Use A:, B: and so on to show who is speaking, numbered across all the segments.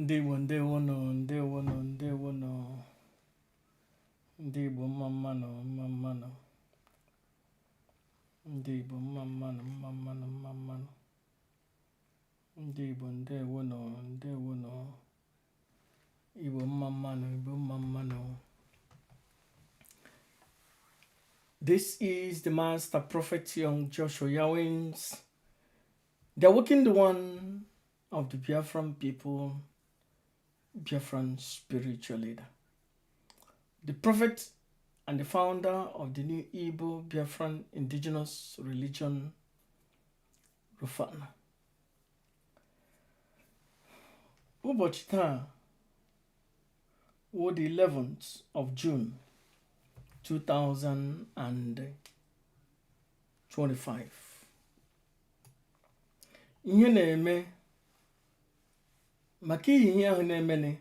A: Ndị Igbo, ndewonụ, ndewonụ, ndewonụ. Ndị Igbo, mma mmanụ, mma mmanụ. Ndị Igbo, mma mmanụ, mma mmanụ, mma mmanụ. Ndị Igbo, ndewonụ, ndewonụ. Igbo, mma mmanụ, Igbo, mma mmanụ. This is the Master Prophet Young Joshua Yawins, the awakened one of the Biafran people, Biafran spiritual leader, the prophet and the founder of the new Igbo Biafran indigenous religion, Rufana. Ụbọchị taa wụ the 11th of June 2025. Ihe na-eme maka ihe ahụ na-emene,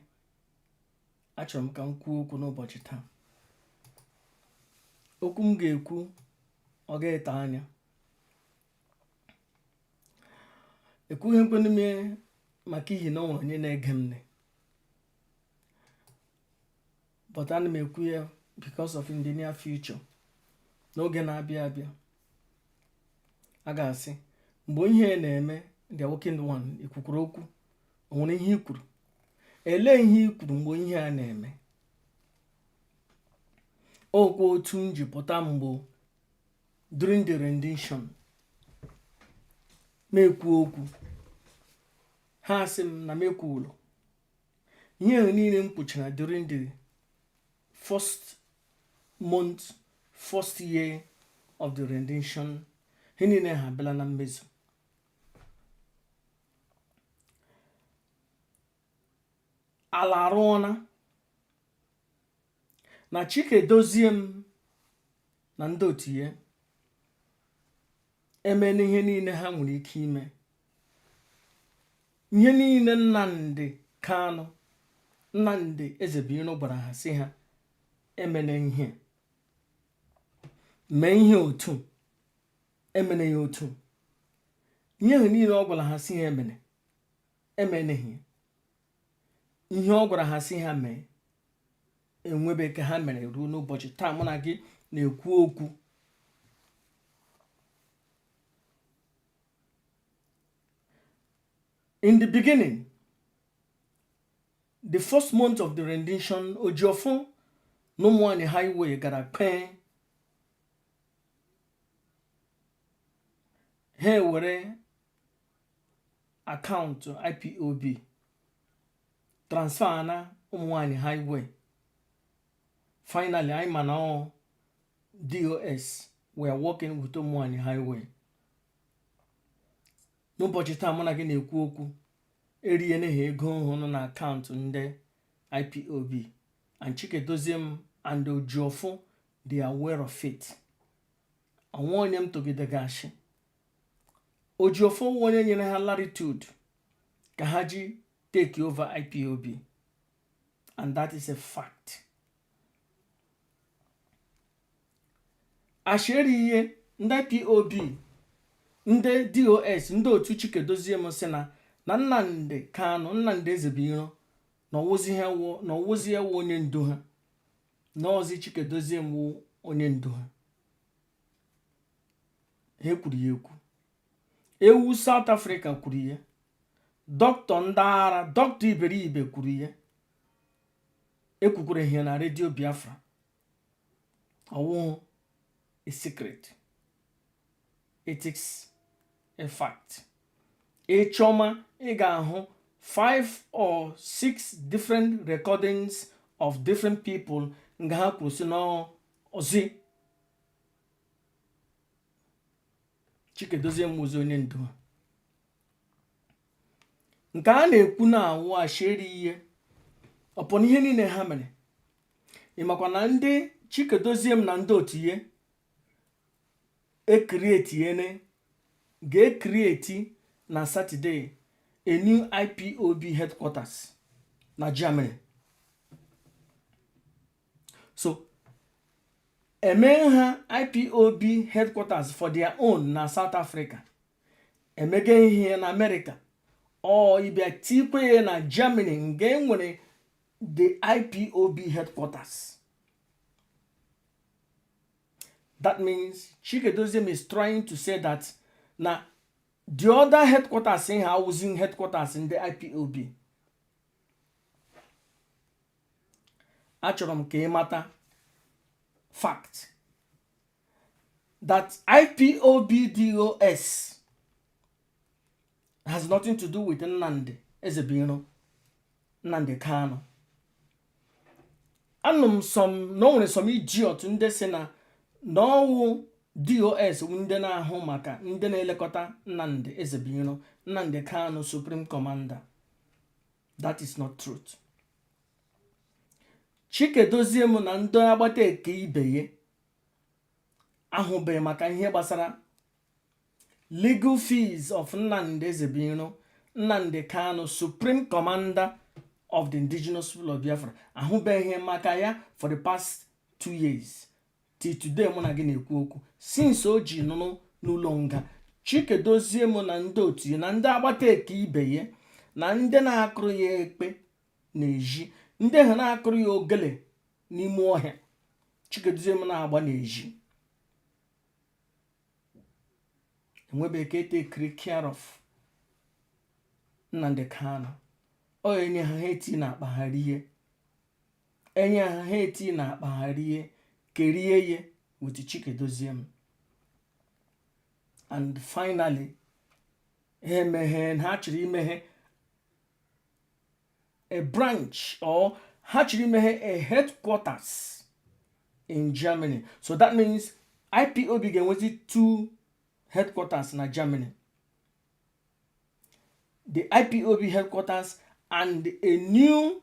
A: achọrọ m ka m kwuo okwu n'ụbọchị taa. Okwu m ga-ekwu, ọ ga-ete anya. Ekwughị ekwenụ m maka ihi na o nwere onye na-ege m ntị, but ana m ekwu ya because of in the near future, n'oge na-abịa abịa, a ga-asị mgbe ihe na-eme, the awakened one ekwukwuru okwu, o nwere ihe i kwuru? Elee ihe i kwuru mgbe ihe a na-eme? Okwu otu m ji pụta mgbe during the rendition m ekwu okwu, ha sị m na m ekwulo. Ihe ahụ niile m kwuchara during the first month, first year of the rendition, ihe niile ha abịala na mmezu. Ala arụọna na Chika Edoziem na ndị otu ya emena ihe niile ha nwere ike ime. Ihe niile Nnamdi Kanu, Nnamdi Ezebiro gwara ha, sị ha emena ihe, mee ihe otu, emena ya otu. Ihe ahụ niile ọ gwara ha sị ha emene, emeneghị. Ihe ọ gwara ha sị ha mee, enwebe ka ha mere ruo n'ụbọchị taa mụ na gị na-ekwu okwu. In the beginning, the first month of the rendition, Ejiofor na Ụmụnwaanyị Highway gara kpee, ha ewere akaụntụ IPOB transfer na Ụmụnwaanyị Highway. Finally, anyị ma na ọ DOS were working with Ụmụnwaanyị Highway. N'ụbọchị taa mụ na gị na-ekwu okwu, eriene ha ego ahụ nọ na akaụntụ ndị IPOB, and Chika Edoziem and Ejiofor, they are aware of it. Onwe onye m tụgidega ashị. Ejiofor wụ onye nyere ha latitude ka ha ji take over IPOB, and that is a fact. Ashị erighị ndị IPOB, ndị DOS, ndị otu Chika Edoziem sị na Nnamdi Kanu, Nnamdi Ezebiro, na ọwụzi ya wụ onye ndu ha, na ọzi Chika Edoziem wụ onye ndu ha. Ha kwuru ya ekwu. Ewu South Africa kwuru ya, dọkịta ndị ara, dọkịta iberibe kwuru ya, ekwukwara ihe na redio Biafra. Ọwụhụ a secret, it is a fact. Ị chọma, ị ga-ahụ five or six different recordings of different people nga ha kwuru sị na ọzi Chika Edoziem wụzi onye ndu ha. Nke a na-ekwu na-awụ ashịrị ihe ọpọ ihe niile ha mere. Ị makwa na ndị Chika Edoziem na ndị otu ya ecreatiene, ga-ecreate na Saturday a new IPOB headquarters na Germany. So eme ha IPOB headquarters for their own na South Africa, emege ihe na America. Ọ ịbịa tikwe ya na Germany nga e nwere the IPOB headquarters. That means Chika Edoziem is trying to say that na the other headquarters ha awụzi headquarters ndị IPOB. Achọrọ m ka ị mata fact that IPOB DOS has nothing to do with Nnamdi Ezebiro, Nnamdi Kanu. Anụ m some na o nwere some idiot ndị sị na na ọ wụ DOS ndị na-ahụ maka ndị na-elekọta Nnamdi Ezebiro, Nnamdi Kanu, Supreme Commander. That is not truth. Chika Edoziem na ndị agbata eke ibe ya ahụbeghị maka ihe gbasara legal fees of Nnamdi Ezebiro, Nnamdi Kanu, Supreme Commander of the Indigenous People of Biafra. Ahụbeghị maka ya for the past 2 years till today mụ na gị na-ekwu okwu. Since o ji nụrụ n'ụlọ nga, Chika Edoziem na ndị otu ya na ndị agbata eke ibe ya na ndị na-akụrụ ya ekpe n'ezi, ndị ha na-akụrụ ya ogele n'ime ọhịa, Chika Edoziem na-agba n'ezi, enwebeghị ka e take care of Nnamdi Kanu. Ọ enye ha, ha eti n'akpa ha rie. Enye ha, ha eti n'akpa ha rie, kerie ye with Chika Edoziem. And finally ha emeghe, ha chọrọ imeghe a branch or ha chọrọ imeghe a headquarters in Germany. So that means IPOB ga-enwezi two headquarters na Germany, the IPOB headquarters and a new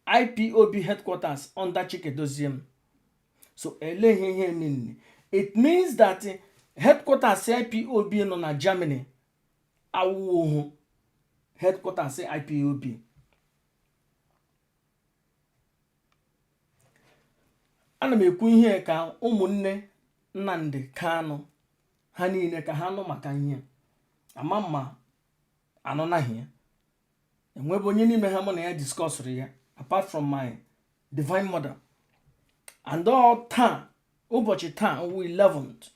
A: IPOB headquarters under Chika Edoziem. So ele ihe ihe mean? It means that headquarters IPOB nọ na Germany awụghị headquarters IPOB. Ana m ekwu ihe ka ụmụnne Nnamdi Kanu ha niile ka ha nụ maka ihe ama mma anụnaghị ya. Enwebe onye n'ime ha mụ na ya discussụrụ ya apart from my divine mother. And ọ taa, ụbọchị taa wụ 11th,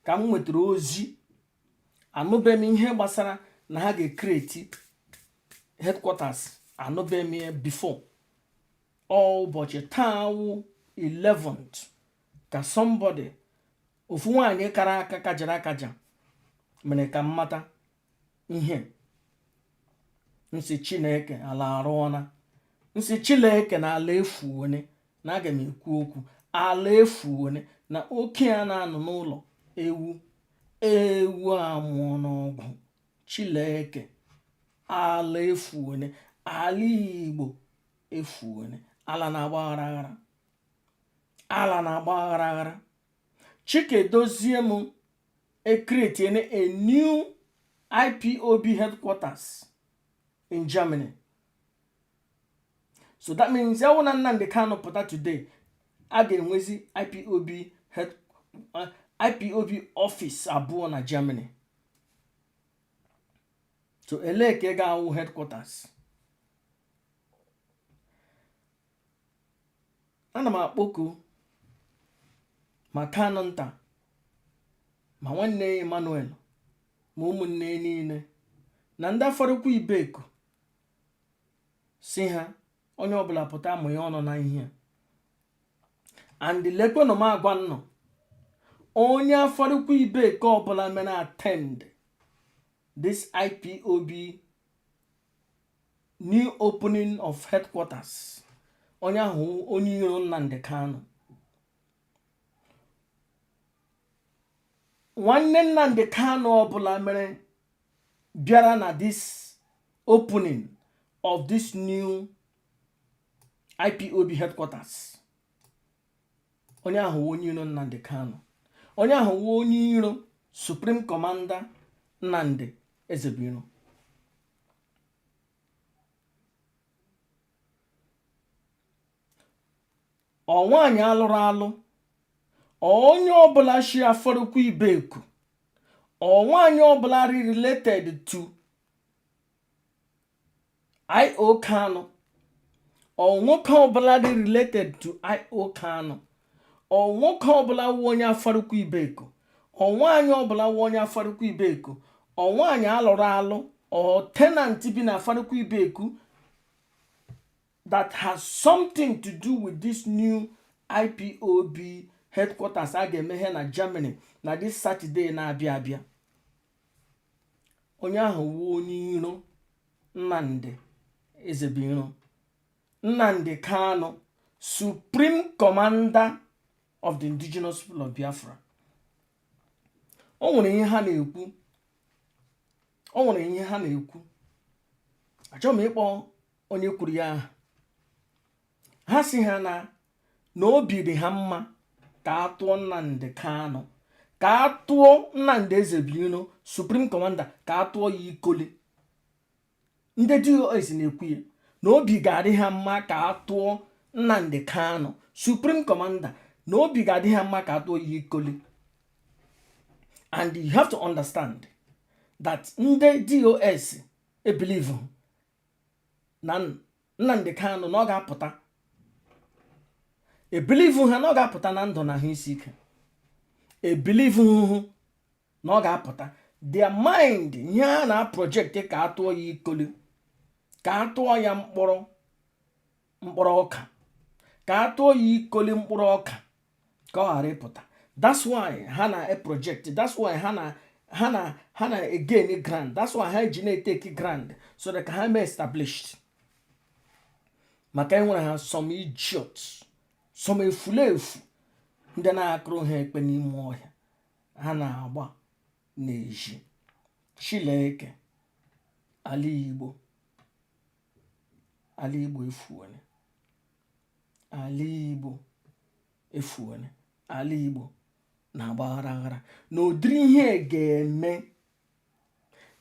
A: ka m nwetara ozi. Anụbeghị m ihe gbasara na ha ga-ecreate headquarters, anụbeghị m ya before. Ọ ụbọchị taa wụ 11th ka somebody, ofu nwaanyị kara aka kajara akaja, mere ka m mata ihe. M sị Chineke, ala arụọna. M sị Chineke na ala efuone, na aga m ekwu okwu ala efuone na oke a na-anọ n'ụlọ ewu ewu amụọ n'ọgwụ. Chineke, ala efuone, ala Igbo efuone, ala na-agba aghara aghara, ala na-agba aghara aghara. Chika Edoziem ecreate a new IPOB headquarters in Germany. So that means ya wụ na Nnamdi Kanu pụta today, a ga-enwezi IPOB head IPOB office abụọ na Germany. So elee ka ị ga-awụ headquarters? Ana m akpọku ma Kanu nta, ma nwanne ya Emmanuel, ma ụmụnne ya niile na ndị Afaraukwu Ibeku, sị ha onye ọbụla pụta mụ ya ọnụ na ihe. And lekwenụ m agwa nnọ onye Afaraukwu Ibeku ọbụla mere attend this IPOB new opening of headquarters, onye ahụ onye iro Nnamdi Kanu. Nwanne Nnamdi Kanu ọbụla mere bịara na this opening of this new IPOB headquarters, onye ahụ onye iro Nnamdi Kanu, onye ahụ onye iro Supreme Commander Nnamdi Ezebiro. Ọ nwaanyị alụrụ alụ, onye ọbụla shi Afaraukwu Ibeku, ọ nwaanyị ọbụla related to IO Kanu, ọ nwoke ọbụla dị related to IO Kanu, ọ nwoke ọbụla wụ onye Afarukwu Ibeko, ọ nwaanyị ọbụla wụ onye Afarukwu Ibeko, ọ nwaanyị alụrụ alụ, ọ tenant bi na Afarukwu Ibeku that has something to do with this new IPOB headquarters a ga-emeghe na Germany na this Saturday na-abịa abịa, onye ahụ wu onye iro Nnamdi Ezebiro, Nnamdi Kanu, Supreme Commander of the Indigenous People of Biafra. O nwere ihe ha na-ekwu, o nwere ihe ha na-ekwu. Achọghị m ịkpọ onye kwuru ya aha. Ha si ha na obi dị ha mma ka a tụọ Nnamdi Kanu, ka a tụọ Nnamdi Ezebiro, Supreme Commander, ka a tụọ ya ikoli. Ndị DOS na-ekwu ya na obi ga-adị ha mma ka a tụọ Nnamdi Kanu, Supreme Commander, na obi ga-adị ha mma ka a tụọ ya ikoli. And you have to understand that ndị DOS ebelieve na Nnamdi Kanu na ọ ga-apụta, ebelieve ha na ọ ga-apụta na ndụ na ahụ isi ike, ebelieve hụ na ọ ga-apụta. Their mind, ihe a na project, ka a tụọ ya ikoli, ka a tụọ ya mkpụrụ ọka, ka a tụọ ya ikoli mkpụrụ ọka, ka ọ ghara ịpụta. That's why ha na project, that's why ha na again ground, that's why ha ji na-etake ground so that ka ha mee established, maka enwere ha some idiots, some efulefu, ndị na-akụrụ ha ekpe n'ime ọhịa ha na-agba n'ezi. Chileke, ala Igbo, ala Igbo efuone, ala Igbo efuone, ala Igbo na-agba aghara aghara na ụdịrị ihe ga-eme.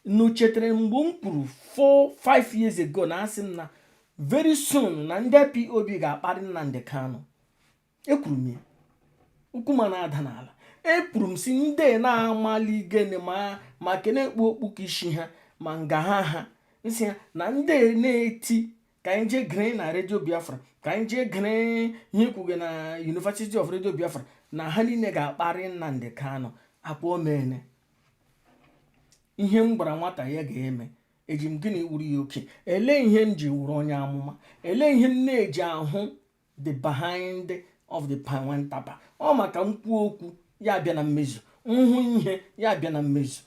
A: Nnu chetara mgbe m kwuru 4 5 years ago na asị m na very soon na ndị IPOB ga-akparị Nnamdi Kanu? Ekwuru m ya, ukwu ma na-ada n'ala. Ekwuru m si ndị na-amali gịnị ma kene ekpu okpu ka isi ha ma nga ha nsị ha na ndị na-eti ka anyị jee gere na Redio Biafra, ka anyị jee gere ihe ikwuge na University of Radio Biafra, na ha niile ga-akparị Nnamdi Kanu. Akpa omene ihe m gwara nwata ya ga-eme, eji m gịnị wuru ya oke? Elee ihe m ji wuru onye amụma? Elee ihe m na-eji ahụ the behind of the palm tapa? Ọ maka nkwu okwu ya bịa na mmezu, nhụ ihe ya bịa na mmezu.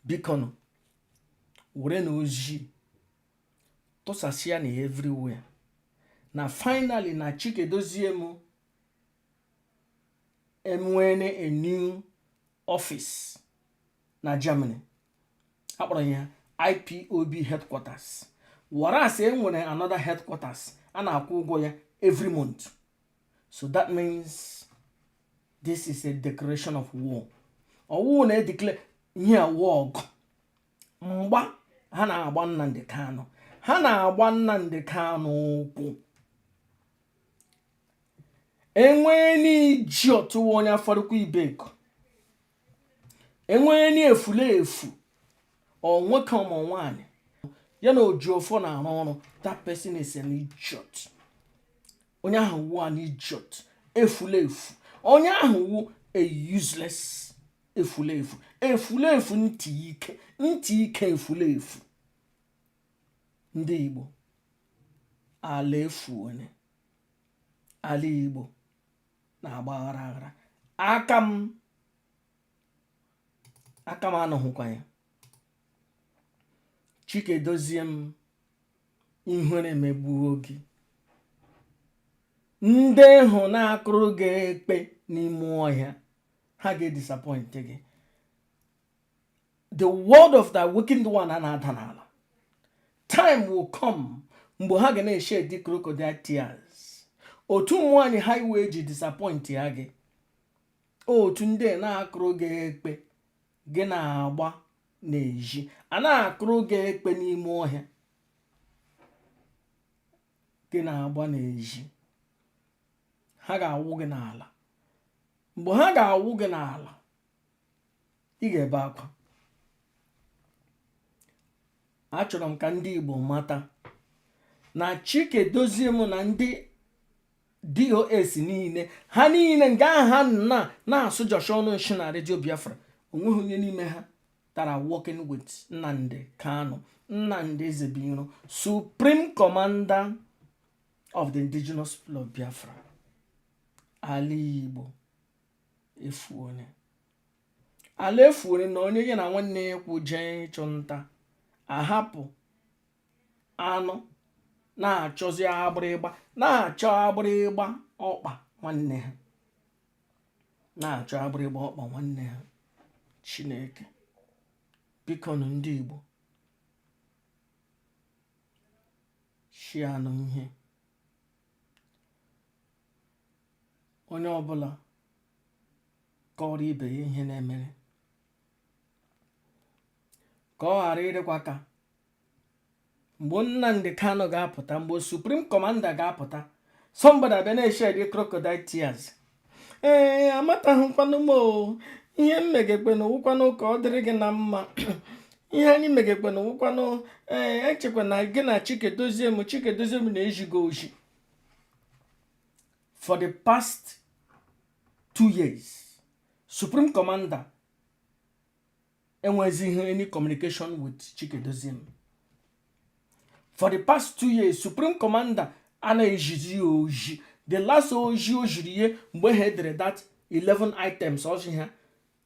A: Bikonu, were na ozi tụsasịa na everywhere na finally na Chikedozie m enwene a new office na Germany akpọrọ ya IPOB headquarters, whereas e nwere another headquarters a na-akwụ ụgwọ ya every month. So that means this is a declaration of war. Ọwụ na edeclare ihe a war, ọgụ mgba ha na-agba Nnamdi Kanu, ha na-agba Nnamdi Kanu ụkwụ. Enwee n'iji ọtụwa onye Afarukwu Ibeko, enwee n'efulefu, ọ nwoke ma nwaanyị ya na Ojiọfọ na-arụ ọrụ, that person is an idiot. Onye ahụ wu an idiot, efulefu. Onye ahụ wu a useless efulefu, efulefu ntị ike, ntị ike, efulefu. Ndị Igbo, ala efuone, ala Igbo na-agba aghara aghara. Aka m anọghịkwa ya. Chike dozie m, ihere megbuo gị. Ndị hụ na-akụrụ gị ekpe n'ime ọhịa, ha ga-edisappoint gị. The word of the wicked one a na-ada n'ala. Time will come mgbe ha ga na-eshed crocodile tears. Otu ụmụ nwaanyị highway ji disappoint ya gị, otu ndị na-akụrụ gị ekpe gị na-agba n'ezi, a na-akụrụ gị ekpe n'ime ọhịa, gị na-agba n'ezi, ha ga-awụ gị n'ala. Mgbe ha ga-awụ gị n'ala, ị ga-ebe akwa. Achọrọ m ka ndị Igbo mata na Chike Dozie m na ndị DOS niile, ha niile nga ahụ ha na na-asụ jọshi ọnụ nshi na Redio Biafra, onweghị onye n'ime ha tara working with Nnamdi Kanu, Nnamdi Ezebiro, Supreme Commander of the Indigenous People of Biafra. Ala Igbo efuone, ala efuone na onye ya na nwanne ya kwu jee ịchụ nta, ahapụ anụ na-achọzi agbịrịgba, na-achọ agbịrịgba ọkpa nwanne ha, na-achọ agbịrịgba ọkpa nwanne ha. Chineke, biko nụ, ndị Igbo, shianụ ihe onye ọbụla kọrọ ibe ya ihe na-emere, ka ọ ghara ịdịkwa ka mgbe Nnamdi Kanu ga-apụta, mgbe Supreme Commander ga-apụta, somebody abịa na-eshed crocodile tears. Ee, amataghịkwanụ m o. Ihe m megekwe na wụkwanụ ka ọ dịrị gị na mma. Ihe anyị megekwe na wụkwanụ, ee, echekwa na gị na Chike Dozie m, Chike Dozie m na-eji gị oji. For the past 2 years, Supreme Commander enwezighị any communication with Chike Dozie m. For the past 2 years, Supreme Commander anaghị ejizi ya oji. The last oji o jiri ihe mgbe ha edere that 11 items, ọsị ha,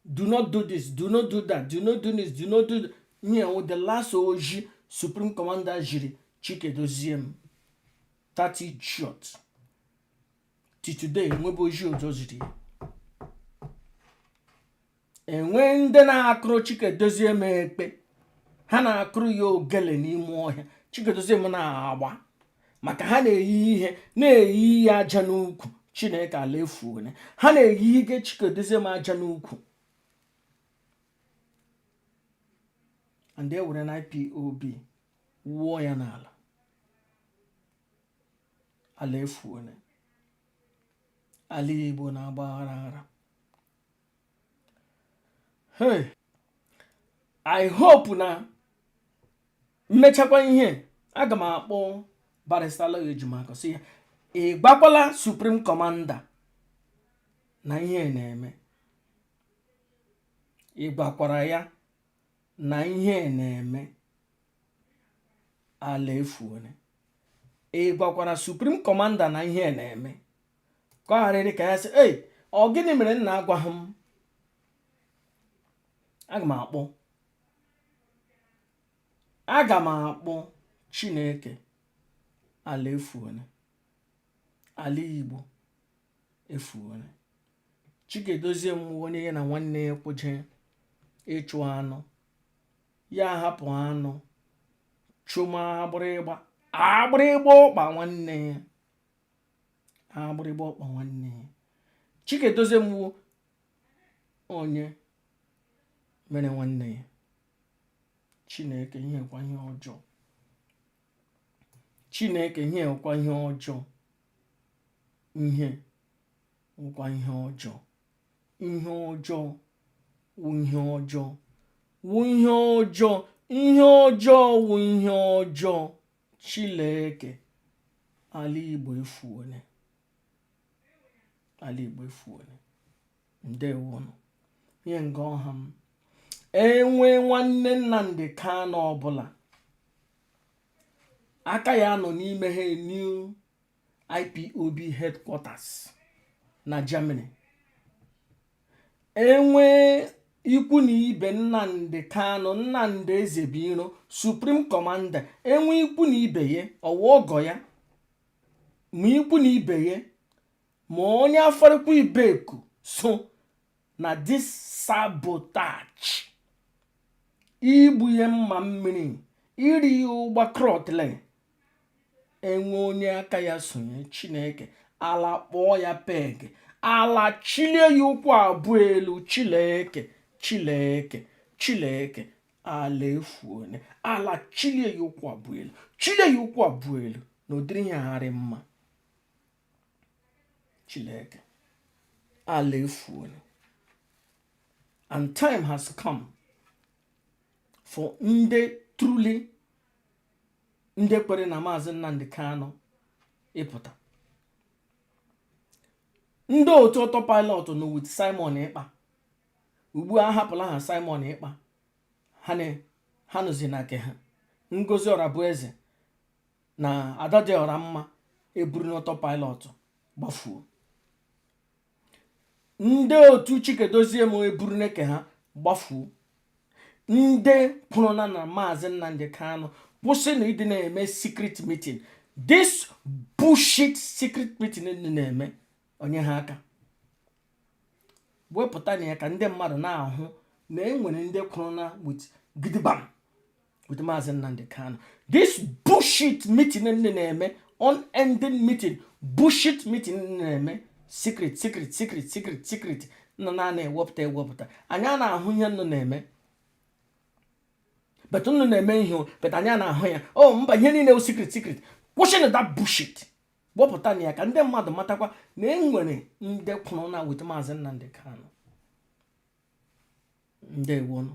A: "Do not do this, do not do that, do not do this, do not do ihe." Wụ the last oji Supreme Commander jiri Chike Dozie m. That idiot, till today, enwebe oji ọzọ jiri ya. Enwe ndị na-akụrụ Chike Dozie m ekpe, ha na-akụrụ ya ogele n'ime ọhịa. Chike Dozie m na-agba maka ha na-eyi ihe, na-eyi ya aja n'ukwu. Chineke, ala efuone. Ha na-eyi ike Chike Dozie m aja n'ukwu and e were na IPOB wụọ ya n'ala. Ala efuone, ala Igbo na-agba aghara aghara. Hey, I hope na mmechakwa ihe, aga m akpọ Barrister Aloy Ejimakor, sị ya, ị gbakwala Supreme Commander na ihe na-eme? Ị gbakwara ya na ihe na-eme? Ala efuone. Ị gwakwara Supreme Commander na ihe na-eme? Ka ọ ghara ịdị ka ya sị, "Ei, ọ gịnị mere nna agwaghị m?" Aga m akpọ, aga m akpọ. Chineke, ala efuone, ala Igbo efuone. Chike Dozie m, onye ya na nwanne ya kwuje ịchụ anụ, ya ahapụ anụ chụma agbịrịgba, agbịrịgba ọkpa nwanne ya, agbịrịgba ọkpa nwanne ya. Chike Dozie m onye mere nwanne ya. Chineke, ihe kwa ihe ọjọọ. Chineke, ihe kwa ihe ọjọọ, ihe kwa ihe ọjọọ, ihe ọjọọ wụ ihe ọjọọ, wụ ihe ọjọọ, ihe ọjọọ wụ ihe ọjọọ. Chineke, ala Igbo efuone, ala Igbo efuone. Ndewonụ. Ihe nga ọha m enwe nwanne Nnamdi Kanu ọbụla aka ya nọ n'ime ha new IPOB headquarters na Germany, enwe ikwu na ibe Nnamdi Kanu, Nnamdi Ezebiro, Supreme Commander, enwe ikwu na ibe ya, ọwa ọgọ ya, ma ikwu na ibe ya, ma onye Afaraukwu Ibeku so na this sabotage, igbu ihe mma mmiri, iri ya ụgba krọtle, enwe onye aka ya sonye, Chineke, ala kpọọ ya peg, ala chilie ya ụkwụ abụọ elu. Chineke, Chineke, Chineke, ala efuone. Ala chilie ya ụkwụ abụọ elu, chilie ya ụkwụ abụọ elu na ụdịrị ihe gharị mma. Chineke, ala efuone. And time has come for ndị truly Ndị kwere na Maazị Nnamdi Kanu ịpụta, ndị otu autopilot nọ with Simon Ekpa. Ugbu a ahapụla ha Simon Ekpa, ha nọzi na nke ha. Ngozi Orabueze na Adadiora mma eburu n'autopilot gbafuo. Ndị otu Chikedozie m eburu n'eke ha gbafuo. Ndị kwuru na Maazị Nnamdi Kanu, kwụsị na ịdị na-eme secret meeting, this bullshit secret meeting ndị na-eme onye ha aka wepụta na ya ka ndị mmadụ na-ahụ na enwere ndị kwuru na with gidigbam with Maazị Nnamdi Kanu. This bullshit meeting ndị na-eme, unending meeting, bullshit meeting ndị na-eme, secret, secret, secret, secret, secret, nọ na na-ewepụta ewepụta, anyị a na-ahụ ihe nnụ na-eme. But nnụ na-eme ihe, but anyị a na-ahụ ya. O mba, ihe niile wụ secret, secret. Kwụsịnụ that bullshit, wepụta na ya ka ndị mmadụ matakwa na e nwere ndị kwụrụ na with Maazị Nnamdi Kanu. Ndewonụ.